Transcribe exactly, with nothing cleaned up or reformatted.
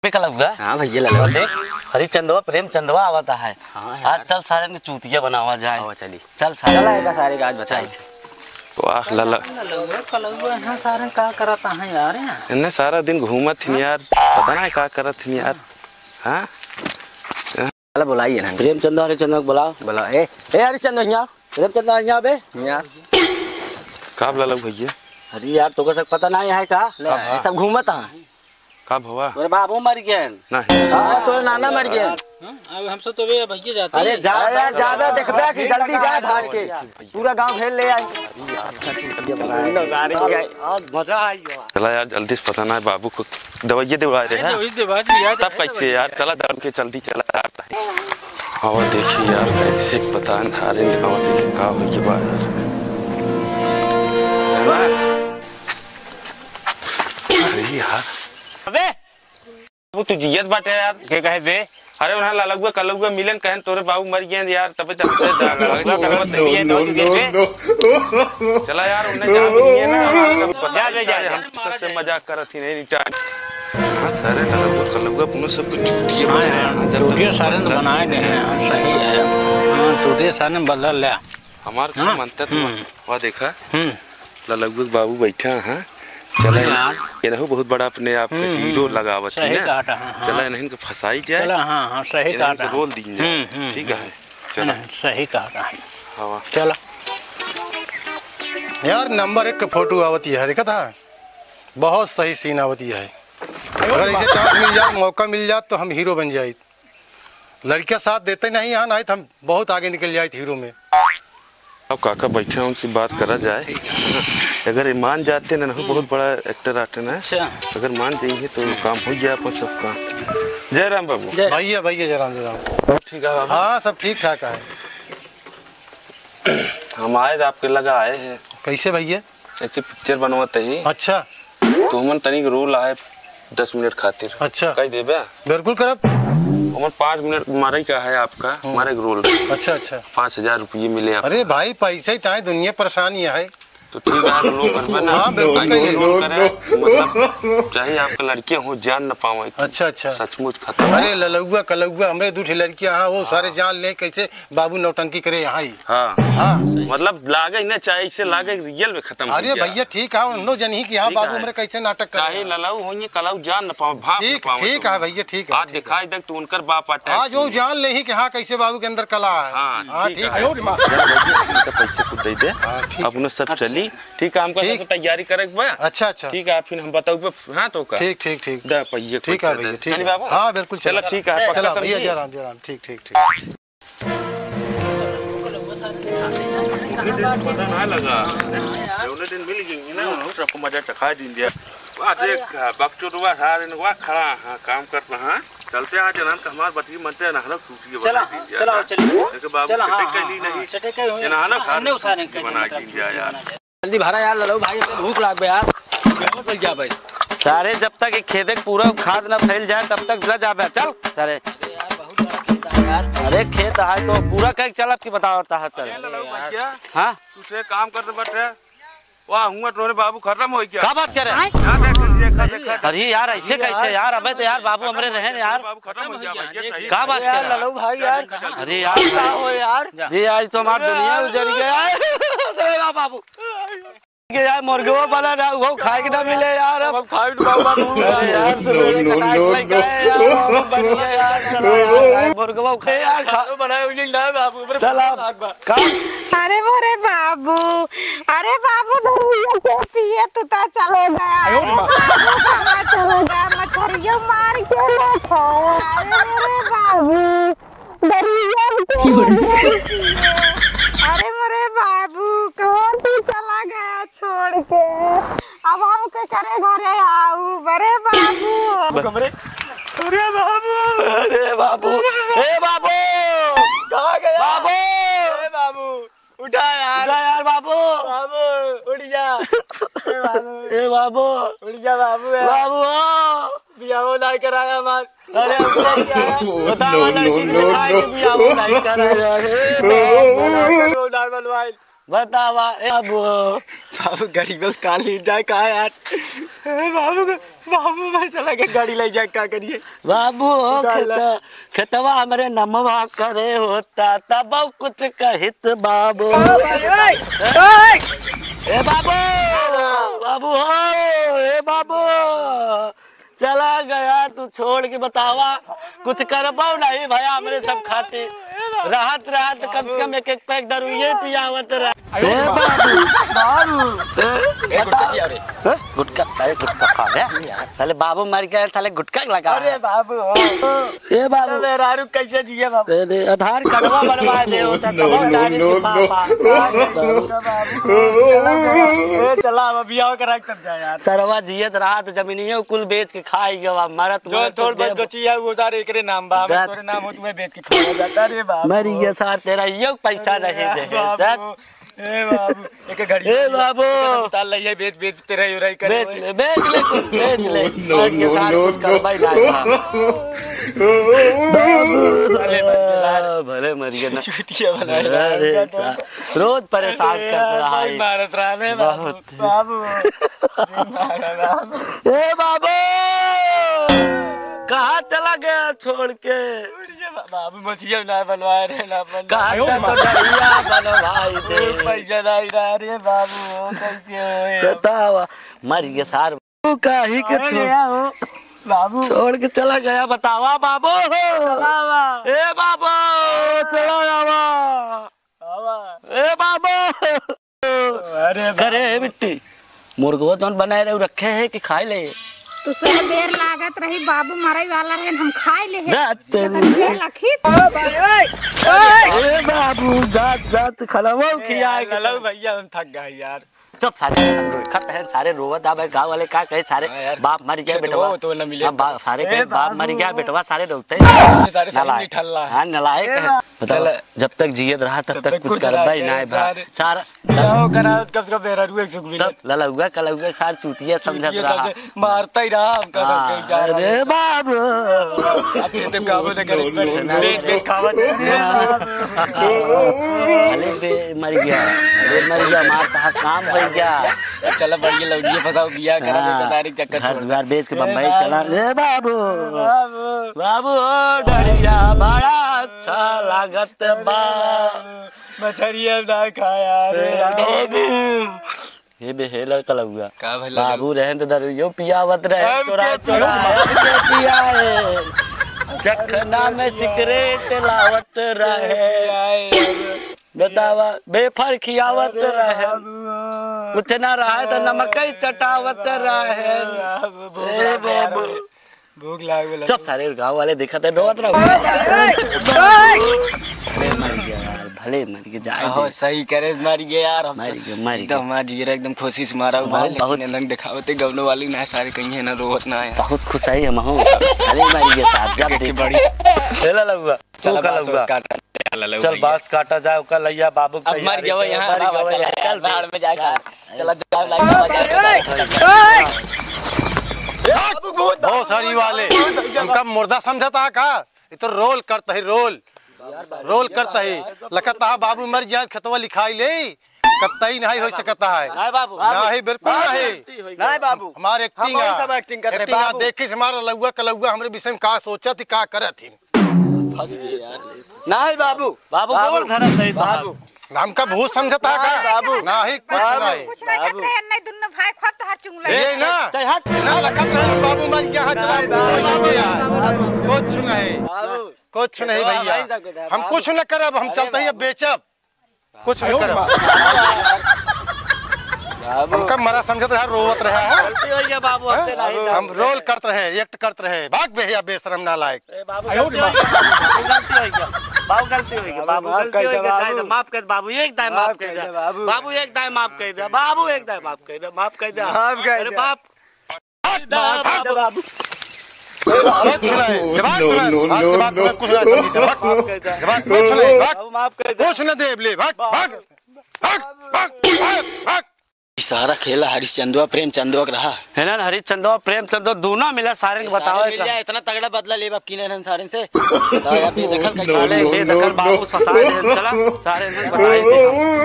पे कलौआ? हाँ भैया, ललौआ। देख, हरिचंदवा, प्रेमचंदवा आवत है। हाँ यार। आज चल, सारे के चूतिया बनावा जाए। आवा चली। चल सारे। चला, एका सारे का आज बताई। चल। वाह, लला। ललौआ, कलौआ, यहाँ सारे का करत हैं यार, यहाँ? इन्हें सारा दिन घूमत हिन यार, पता ना का करत हिन यार। हाँ? चला, बुलाइए ना। प्रेमचंद, हरिचंद को बुलाओ। बुलाओ। ए, ए, हरिचंद, यहाँ। प्रेमचंद, यहाँ बे। यहाँ। का बोला लग भैया? अरे यार, तोके सब पता नहीं है का? ले, का भा? ये सब घूमत हैं। का भवा? तोरे बाबू मर गए। नहीं। हाँ, तोरे नाना मर गए। हाँ, अब हम सब तो वे भैया जाते अरे हैं। जा यार, जा बे, देखबे कि जल्दी जाए भाग के। पूरा गांव घेर ले आए। आज मजा आई गया। चला यार, जल्दी से, पता ना है बाबू को दवाइये देवाए रहे हैं। दवाई देवा दिया तब कैसे यार, चला दौड़ के जल्दी चला यार। और देखिए यार, कैसे पता ना, अरे दिखाओ, देखिए का हो गया यार। है ना? अरे यार। अबे! बाबू, तू जियत बाटे यार। के कहे बे? अरे, उन्हें ललौआ कलौआ मिलन, कहन तोरे बाबू मर गए यार, तबे तो हमसे दा-, ललौआ कलौआ तो मिले, no, no, no, no। चला यार, उन्हें जान दिए ना, जा बे, जा, जा। हम सबसे मजाक करत ही नहीं, रिटार्ड। हाँ, सारे ललौआ कलौआ अपना सब कुछ छुट्टिए हाँ, बनाए हैं। हाँ, जब तक चुटिया सारे तो बनाए गए हैं, हाँ, सही है। हाँ, चुटिया सारे बदल लिया। हमार हाँ? काम अंतर हम्म। हुआ, देखा? हम्म। ललगुआ के बाबू बैठा हैं। चला हाँ यार। ये रहू बहुत बड़ा अपने आप के हम्म, हीरो हम्म। लगावत है सही ना। कहा था, हाँ, चला हाँ। इन्हन के फंसाई जाए। चला, हाँ, हाँ, सही इन्हन कहा के था। रोल दी जाए। हम्म, हम्म, ठीक है। हम्म। चला। नहीं, सही कहा था। हवा। चला। यार, नंबर एक के फोटो आवत है, देखा था? बहुत सही सीन आवत है। अगर ऐसे चांस मिल जात, मौका मिल जात, तो हम हीरो बन जाइत। लड़कियां साथ देते नहीं यहाँ, नहीं तो हम बहुत आगे निकल जाइत हीरो में। अब काका बैठे हैं, उनसे बात करा जाए। अगर ये मान जाते ना, ना, बहुत बड़ा एक्टर आर्टिस्ट है। अच्छा। अगर मान जाइए तो काम हो गया अपन सबका। जय राम बाबू। जय। भैया, भैया, जय राम, जय राम। ठीक है बाबू। हाँ, सब ठीक ठाक है। हम आए तो आपके लगा आए हैं। कैसे भैया? एक पिक्चर बनवत ही। अच्छा। तो हमन तनिक रोल आए दस मिनट खातिर। अच्छा। कह देबे? बिल्कुल करब। हमन पाँच मिनट मारे का है आपका, हम्म। मारे एक रोल। अच्छा, अच्छा। पाँच हजार रुपये मिले आपको। अरे भाई, पैसे ही ताए दुनिया परेशानी है। तो ठीक है, रोल करबे ना। हाँ, बिल्कुल आज कहिए। रोल करे, मतलब, चाहे आपके लड़के हो, जान न पावे। अच्छा, अच्छा। सचमुच खतरनाक। अरे ललौआ, कलौआ, हमरे दू ठे लड़कियां हैं, वो हाँ। सारे जान ले, कैसे बाबू नौटंकी करे यहाँ ही। हाँ। हाँ। मतलब लागे ही ना, चाहे इसे लागे रियल में खत्म हो अरे गया। भैया, ठीक है, उन लोग जन ही कि हाँ, ठीक बाबू है। हमरे कैसे नाटक करे चाहे हैं। ललऊ होइए, कलऊ जान न पावे, भाप न ठीक, पावे ठीक तो। है भैया, ठीक है, आज ठीक है। दिखाई दे तू उनकर बाप आटा आज वो है। जान ले ही कि हाँ, कैसे बाबू के अंदर कला है। हाँ, हाँ, ठीक ठीक है। है। इनका पैसे कुछ दे दे। हाँ, ठीक अब है। उन्हें सब अच्छा। चली। ठीक है, हमका ठीक। सबको तैयारी करे के बा। अच्छा, अच्छा। ठीक है, फिर हम बताऊ पे, हाँ, तो का? ठीक, ठीक, ठीक। दे पहिए ठीक है पैसे भैया, दे। ठीक चली है। बाबू। हाँ, बिल्कुल, चला, चला। ठीक है, पक्का चला, भैया, समझी? जय राम, जय राम, ठीक, ठीक, ठीक। उन्हीं दिन पता ना लगा, उन्हीं दिन मिल गई ना, उन्होंने सबको मजा चखा दिन दिया। वाह, देख, बकचोदवा सारे ने, वाह, खड़ा, हाँ, काम करता, हाँ। चलते आज अनंत हमार बटगी मनते अनहरा टूट गया चला, बना दिन दिया, चला, हाँ। चलिए। देखो बाबू, चला, छटे हाँ, कैली हाँ, नहीं। छटे कैली हुई। ये ना, ना, हाँ, खाने हमने उसारे के बना मतलब दिन दिया यार। जल्दी भरा यार, ललऊ भाई, हमके भूख लाग बे यार, बेहोश हो जा भाई। सारे जब तक ये खेते के पूरा खाद न फैल जाए तब तक न जाबे। चल सारे। अरे यार, बहुत बड़ा खेत है यार। अरे खेत है तो पूरा कह के चल, अब की बताओ, चल। अरे ललऊ भैया, हाँ? तू से काम करते बैठे, वाह, हुआ तोरे बाबू खत्म हो गया। का बात करे? ना देख, देख, देख, देख। अरे यार, ऐसे कैसे यार? अबे तो यार बाबू हमरे रहे न यार। बाबू खत्म हो गया भैया, सही। का बात यार, करे? ललऊ भाई यार। अरे यार, का हो यार? ये आज तो हमार दुनिया उजर गया। अरे बाबू। के यार मुर्गवा बना ना, वो खाए के ना मिले यार। अब खाए के बाबा दूर अरे यार, सुबह से कटाई लग गए यार, बढ़िया यार, चला यार, मुर्गवा खाए यार, खा बनाए हुए ना बाबू, मेरे चला। का? अरे मोरे बाबू, अरे बाबू, दरिया के पिए तू ता चलो गया। आयो रे माँ। बाबू, कहाँ चलो गया? मछरियो मार के ना खाए। अरे मोरे बाबू, दरिया के पिए। अरे मोरे बाबू, कहाँ तू चला गया छोड़ के? अब हम के करे घरे आऊ, बरे बाबू। हमरे, अरे बाबू। अरे बाबू, ए बाबू। कहाँ गया? बाबू। ए बाबू। उठा यार। उठा यार बाबू। बाबू, उठ जा। ए बाबू। ए बाबू। उठ जा बाबू, ए। बाबू। बियाहो नहीं कराया हमार। अरे, बतावा, लड़की के दिखाई के बियाहो नहीं कराया। हे बाबू। नहीं बनवाइल। बतावा, ए बाबू। बाबू, गरीबों का ताली जाए कहाँ यार? ए बाबू। बाबू, मैं चला के गाड़ी ले जाए, का करिए? बाबू हो, खेत-, खेतवा हमरे नमवा करे होता, तब कुछ कहित बाबू। ओ भाई, ओए, ओए। ए बाबू, बाबू हो, ए बाबू, चला गया तू छोड़ के, बतावा, कुछ करबो नहीं भैया हमरे सब खातिर। रहत रहत कम से कम एक एक पैक दारू ये पियावत रहा। ए बाबू, बाबू। ए, ए, गुटखा बताओ। जिया रे। हैं? गुटखा, अरे गुटखा खा ले। साले बाबू मर गए, साले गुटखा लगा। अरे बाबू। ए बाबू। मेहरारू कैसे जिए बाबू? दे, दे, आधार कार्डवा बनवा दे, होता no, तब no, जाने no, के no। पापा। ए, चला, अब बियाह करा के तब जा यार। सरवा जियत रहा तो जमीनियो कुल बेच के खाई गवा, मरत जो मरत थोड़ तो बहुत देब। बची है, वो सारे एकरे नाम बा, हमें दस तोरे नाम हो, तुम्हें बेच के खाया जाता रे बाबू। मरी गया सार, तेरा यो पैसा नहीं दे। बाबू। दस। ए बाबू, एक घड़ी ए बाबू। उतार लइहे, बेच, बेचते रही, रही करे बेच होए। ले, बेच ले, बेच ले। No, no, आज के साथ no, कुछ no। करवाई ना था। बाबू। भले मर गया ना। चूतिया बनाए अरे यार, सा-, रोज परेशान ए करत यार, रहा बहुत है। मारत रहा रे बाबू। बहुत। बाबू। ए बाबू, कहाँ चला गया छोड़ के? बाबू, मछिया ना बनवाए रे, ना बनवाए। कहाँ अयो तो माँ। डरिया बनवाई दे। ओ, पैसा नहीं रहा रे बाबू, ओ, कैसे होए? बतावा, मर गया सार। तू काहे के अरे छोड़, ले आओ, बाबू। छोड़ के चला गया, बतावा बाबू। बाबा। ए बाबू, चला आवा। बाबा। ए बाबू। अरे बाबू। करे बिट्टी, मुर्गवा जौन बनाए रहे, उ रखे है कि खाए ले? तू से बेर लागत रही, बाबू मरई वाला रहे, हम खाए ले है। दा तेरी। ये लखी। ए बाबू, जात, जात, खलवो ए, खिया के ललऊ चल। भैया, हम थक गए यार। चुप सारे, खत है, सारे रोवत आवे, गाँव वाले का कहे, सारे हाँ यार। बाप मर गया, खेत बेटवा। वो तो न मिले। हाँ, बा-, सारे ए कहे, बाप बाबू। मर गया, बेटवा, सारे रोते हैं। ये सारे सही नलायक। निठल्ला। हाँ, नलायक ए है। बाबू। बताओ, चल। जब तक जियत रहा, तब तब तक तक कुछ कुछ करबा ही रहते ना है हैं भाई। सारे। सारा जाओ करा, कब से कब बेरा रुए सुख मिले। तब ललउआ, कलउआ, सार चूतिया समझत चूतिया रहा। समझे, मारता ही रहा हमका सब हाँ, कहीं जा रहा अरे है। बाबू। अब ये तो काबू न करे, No, no, no, बेच, बेच no। खावत है। भले बे मर गया, भले मर गया, मार तहार काम हो गया। चला बढ़िया लौंडिया फंसाओ, बिया करा, हाँ, बेटा, सारे चक्कर घर छोड़। द्वार बेच के बम्बई चला। ए बाबू, बाबू। बाबू हो डरिया बड़ा अच्छा लागत बा। मछरिया ना खाया रे। ए बाबू। हे बेहेला कलउआ। का भइल बाबू? रहन त दरुइयो पियावत रहे, हम तोरा के चोरा पियाए। हम के पियाए। चखना में सिगरेट लावत रहे। पियाए। बतावा, बेफर खियावत अरे रहे। बाबू। कुछ ना रहे त नमकई चटावत रहे। बाबू, भूख ए लगा बाबू। यार। भूख लाग गइल। चुप, सारे गाँव वाले देखत है, डोत रहो। ओए, ओए, ओए। भले मर गया यार, भले मर गया, जाए आहो, दे। सही करे, मर गया यार, हम मर तो गया, मर एकदम गया। मर गया, एकदम खुशी से मारा हुआ है, बहुत, लेकिन बहुत। ये लोग दिखावते गौनो वाली ना, सारे कहीं है ना, रोवत ना है। बहुत खुश है हम हो। भले मर गया साहब, जब देख के देखा। बड़ी। चला लगुआ। चला तू का बांस लगुआ? वांस काटा, चला लगुआ चल भैया। बांस काटा जाए, ओकर लइया बाबू के अब मर तैयारी गया, करे, यहाँ मर बाबा गया, चला यार, चल। बाहर में जाए, चला जाओ, लाइट में जाए, चला जाओ। भोसड़ी वाले, हमका मुर्दा समझता है का? ये तो रोल करता है, रोल। रोल करता है। लगता है बाबू मर जाए, खेतवा लिखाई ले। कतई नहीं हो सकता है। नहीं बाबू। नहीं, बिल्कुल बाबू। नहीं। नहीं बाबू। हमारे हम acting बहुत है। सब acting करते हैं, acting है। बाबू। देखिस हमारा लउआ कलउआ हमरे विषय में का सोचत ही, का करत ही। फंस गए यार। नहीं बाबू। बाबू, बाबू। गोड़ धरत नहीं तो बाबू। हमका भूत समझता है का? नहीं बाबू। नहीं, कुछ बाबू। नहीं। कुछ नहीं बाबू। करते हैं, नहीं दुन्नो भाई, खुद तो हर चुंगला ये है। ना। चाहे हट। ना लखत रहे, बाबू मर गया, हाँ, चला, नहीं बाबू। कोई बाबू यार। बाबू। कुछ नहीं। बाबू। कुछ नहीं देखो, भैया। भाई साहब के हम बाबू। कुछ न करब, हम अरे चलते हैं बाबू। बेचब। कुछ नहीं करब। बाबू। हमका मरा समझत रहा, रोवत रहा है। गलती हो गया बाबू, हैं? हमसे नहीं हम रोल करत रहे, act करत रहे। भाग बे भैया, बेशरम नालायक। ए बाबू, आयो गलती रे हो गया, बाबू, गलती हो गया। बाबू, गलती हो गया, बाबू, बाबू, माफ गलती कर हो दे, गया, दाई, बाबू। माफ कर, बाबू, एक दाई माफ माफ कर कर दे, दे, बाबू। बाबू, एक दाई माफ कर दे, बाबू, एक दाई माफ कर दे। माफ कर अरे दे। बाप। भाग, भाग, बाबू। कुछ नहीं, भाग, no, भाग, no, भाग, no, भाग, no। कुछ नहीं, भाग, भाग, कुछ नहीं, भाग। बाबू, माफ कर दे। कुछ न देब ले, भाग, भाग, भाग, भाग, भाग, भाग। ई सारा खेला हरिश्चंदवा प्रेमचंदवा के रहा। है ना, हरिश्चंदवा प्रेमचंदवा दोनों मिला सारे के ये सारे बताओ मिल का। जाए, इतना तगड़ा बदला लेब अब किने रहन सारे से। बताओ यार, बेदखल कैसे सारे हो? बेदखल बाबू फंसा दे, चला, सारे से बताई दे।